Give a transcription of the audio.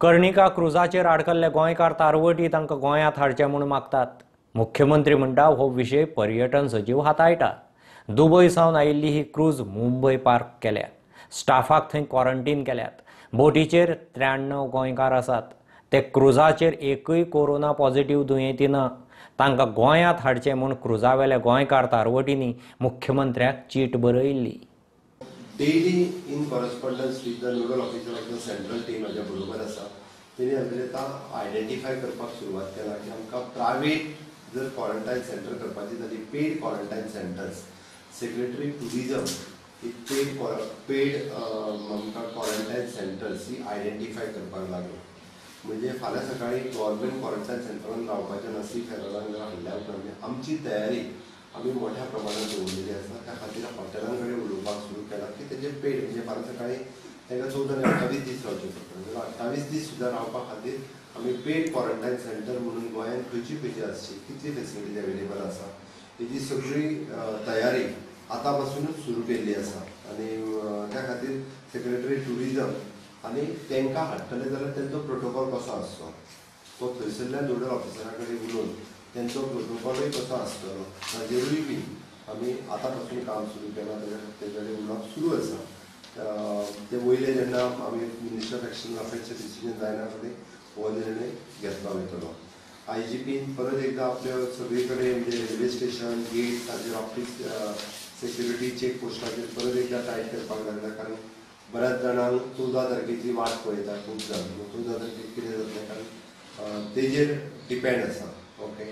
कर्णिका क्रुजाचेर आडकल्ले गोंयकार तारवटी तांकां गोंयांत हाडचे म्हूण मागतात. मुख्यमंत्री म्हणटा हो विशय पर्यटन सचीव हाताळटा. दुबय सावन आयिल्ली ही क्रूज मुंबय पार्क केल्या. स्टाफाक थंय क्वॉरंटीन केल्यात. बोटीचेर 93 गोंयकार आसात. ते क्रुजाचेर एकूय कोरोना पॉझिटिव्ह दुयेंती ना. तांकां गोंयांत हाडचे म्हूण क्रुजावेल्या गोंयकार तारवटींनी मुख्यमंत्र्याक चीट बरयल्ली. Daily in correspondence with the nodal officer of the central team म्हाज्या बरोबर आसा. तेणी आतां आयडेंटिफाय करपाक सुरवात केला की आमकां प्रायवेट जर क्वॉरंटायन सेंटर करपाची जाली, paid quarantine centres, secretary tourism ही पेड आमकां क्वॉरंटायन सेंटर्स ही आयडेंटिफाय करपाक लागलो. म्हणजे फाल्यां सकाळीं गव्हर्मेंट क्वॉरंटायन सेंटरान रावपाचें ना. सी फेररान जर हाडल्या उपरांत आमची तयारी आमी मोठ्या प्रमाणात दवरलेली आसा. त्या खातीर हॉटेलां कडेन उलोवपाक सुरू केलां की तेजे पेड, म्हणजे फाल्यां सकाळीं तांकां 14 आनी 28 दीस रावचे पडटा, जाल्यार 28 दीस सुद्दां रावपा खातीर आमी पेड क्वॉरंटायन सेंटर म्हणून गोंयांत खंयची खंयची आसची, कितली फेसिलिटीज अवेलेबल आसा, हेजी सगळी तयारी आतां पासुनूच सुरू केल्ली आसा. आनी त्या खातीर सेक्रेटरी ट्युरिजम आनी तांकां हाडटले जाल्यार तेंचो प्रोटोकॉल कसो आसचो तो थंयसरल्या नोडल ऑफिसरा कडेन उलोवन तेंचो प्रोटोकॉलूय कसो आसतलो ताजेरूय बी आमी आतां पासून काम सुरू केलां. तेजे कडेन उलोवप सुरू आसा. ते वयले जेन्ना आमी मिनिस्टर ऑफ एक्सटर्नल अफेर्सचें डिसिजन जायना फुडें हो निर्णय घेतलो वयतलो. आय जी पीन परत एकदां आपल्यो सगळी कडेन म्हणजे रेल्वे स्टेशन गेट ताजेर ऑफिस सेक्युरिटी चेक पोस्टाचेर परत एकदां टायट करपाक लागला. कारण बऱ्याच जाणांक 14 तारखेची वाट पळयता खूब जाण. 14 तारखेक कितें जातलें, कारण तेजेर डिपेंड आसा. ओके,